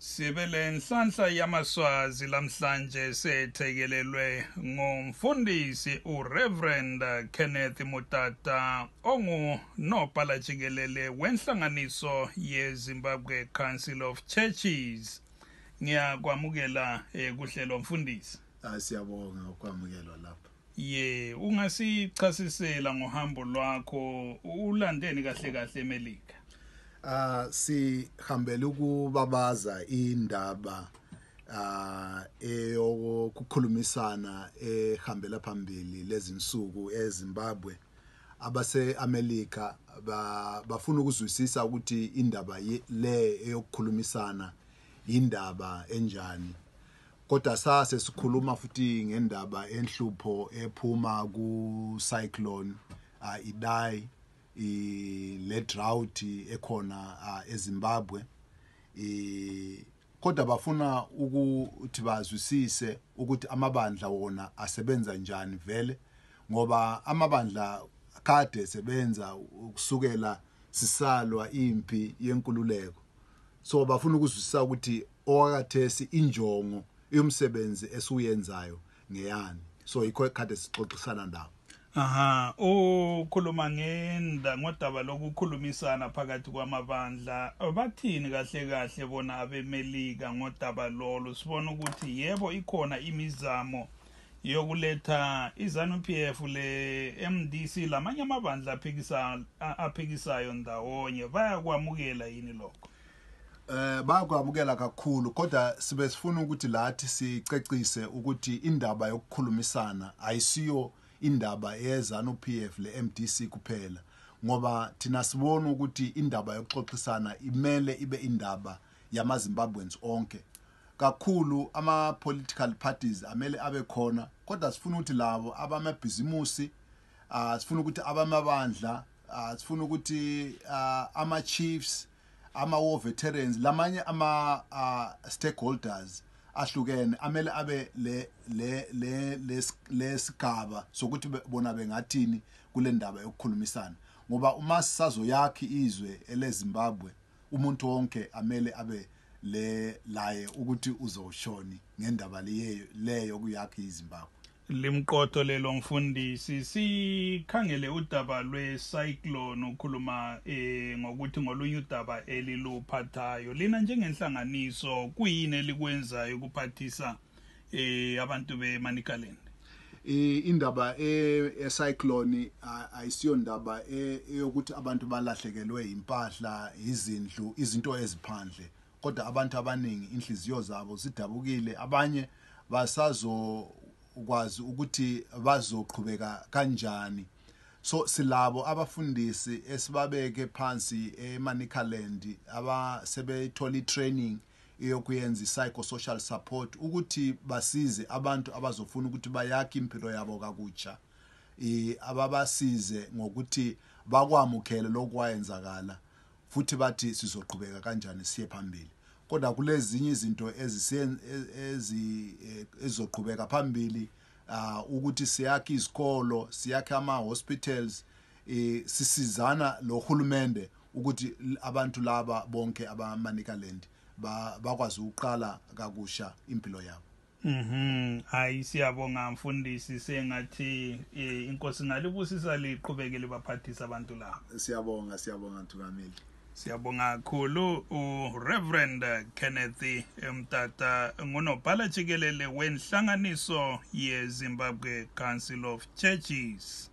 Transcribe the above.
Sibele nhlanhla yamaswazi lamhlanje sethekelelwe ngumfundisi uReverend Kenneth Mtata ongunobhala jikelele wenhlanganiso yeZimbabwe Council of Churches. Ngiyakwamukela kuhlelo mfundisi. Siyabonga ukwamukelwa lapha. Ungasichasisela ngohambo lwakho ulandeni kahle kahle eMelika? Sihambele ukubabaza indaba eyokukhumisana ehambela phambili lezinsuku eZimbabwe. Abase America bafuna ukuzwisisa ukuthi indaba le eyokukhumisana indaba enjani. Kodwa sasikhuluma futhi ngendaba enhlupho ephuma ku cyclone Idai le drought ekhona eZimbabwe. Kodwa bafuna ukuthi bazwisise ukuthi amabandla wona asebenza njani vele, ngoba amabandla kade sebenza ukusukela sisalwa impi yenkululeko. So bafuna ukuzwisisa ukuthi owakathesi injongo yomsebenzi esiyenzayo ngeyani. So ikho kade sixoxisana ndawo. Ukhuluma ngodaba lokukhumisana phakathi kwamabandla. Bathini kahle kahle bona abemelika ngodaba lolu? Sibona ukuthi yebo ikhona imizamo yokuletha iZanu PF leMDC lamanye amabandla aphikisayo ndawonye. Bayakwamukela yini lokho? Bayakwamukela kakhulu, kodwa sibe sifuna ukuthi lathi sicecise ukuthi indaba yokukhumisana ayisiyo indaba yeZanu PF leMDC kuphela, ngoba thina sibona ukuthi indaba yokuxoxisana imele ibe indaba yamaZimbabweans onke. Kakhulu ama political parties amele abe khona, kodwa sifuna ukuthi labo abamabhizimusi, sifuna ukuthi abamabandla, sifuna ukuthi ama chiefs, ama war veterans, lamanye ama stakeholders ahlukene amele abe lesigaba sokuthi bona bengathini kule ndaba yokukhumisana, ngoba uma sisazoyakha izwe eleZimbabwe umuntu wonke amele abe laye ukuthi uzoshoni ngendaba leyo kuyakha iZimbabwe. Limqotho lelo mfundisi sikhangele udaba lwecyclone ukhuluma ngokuthi ngolunye udaba eliluphathayo. Lina njengenhlanganiso kuyini elikwenzayo ukuphathisa abantu beManicaland? Indaba ecyclone ayisiyo ndaba eyokuthi abantu balahlekelwe impahla, izindlu, izinto eziphandle, kodwa abantu abaningi inhliziyo zabo zidabukile, abanye ukwazi ukuthi bazoqhubeka kanjani. So silabo abafundisi esibabeke phansi eManicaland abasebethola training eyokuyenza psychosocial support ukuthi basize abantu abazofuna ukuthi bayakhe impilo yabo kakutsha, ababasize ngokuthi bakwamukele lokwayenzakala futhi bathi sizoqhubeka kanjani siye phambili. Kodwa kulezinye izinto ezizoqhubeka phambili, ukuthi siyakhe izikolo, siyakhe ama hospitals, sisizana loHulumende ukuthi abantu laba bonke abamaNicaland bakwazi ukuqala kakusha impilo yabo. Hayi siyabonga mfundisi, sengathi inkosi ngalibusisa liqhubekele baphathisa abantu la. Siyabonga Ntungamili. Siyabonga kakhulu uReverend Kenneth Mtata ngunobhala jikelele wenhlanganiso yeZimbabwe Council of Churches.